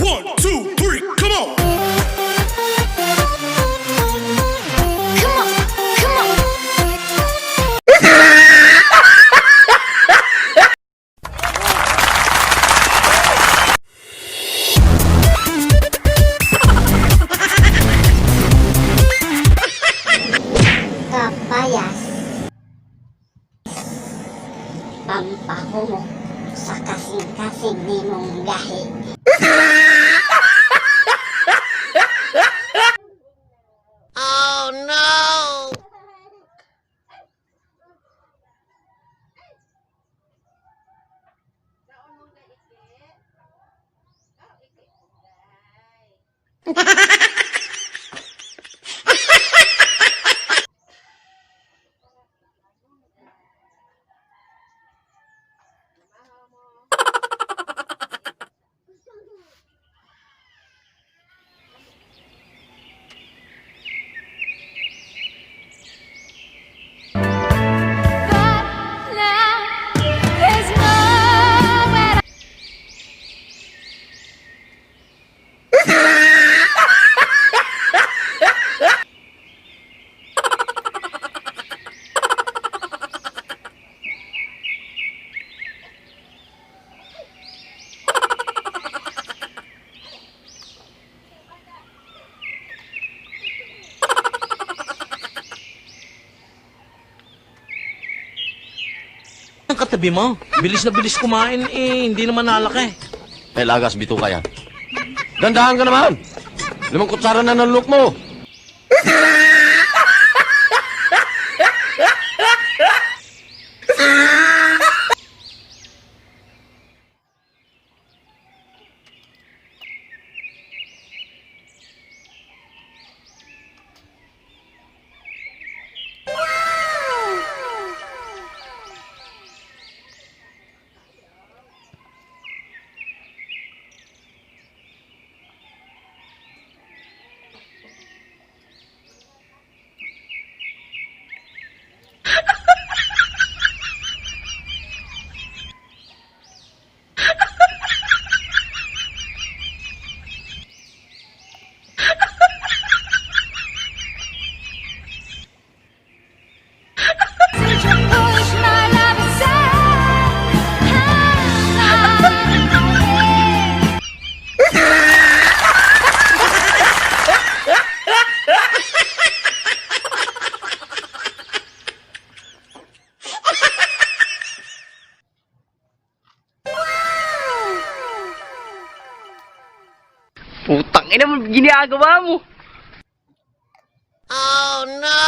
One, two, three, come on! Come on, come on. Kapayas. Pampahumok sa kasing-kasing nimong gahi. Oh no! But now there's nowhere. Ang katabi mo. Bilis na bilis kumain eh. Hindi naman nalaki. Eh, lagas, bituka yan. Dandahan ka naman! 5 kutsara na ng mo. Since you push my love aside, I'm not aware. Putang ina mo, ginagawa mo. Oh no!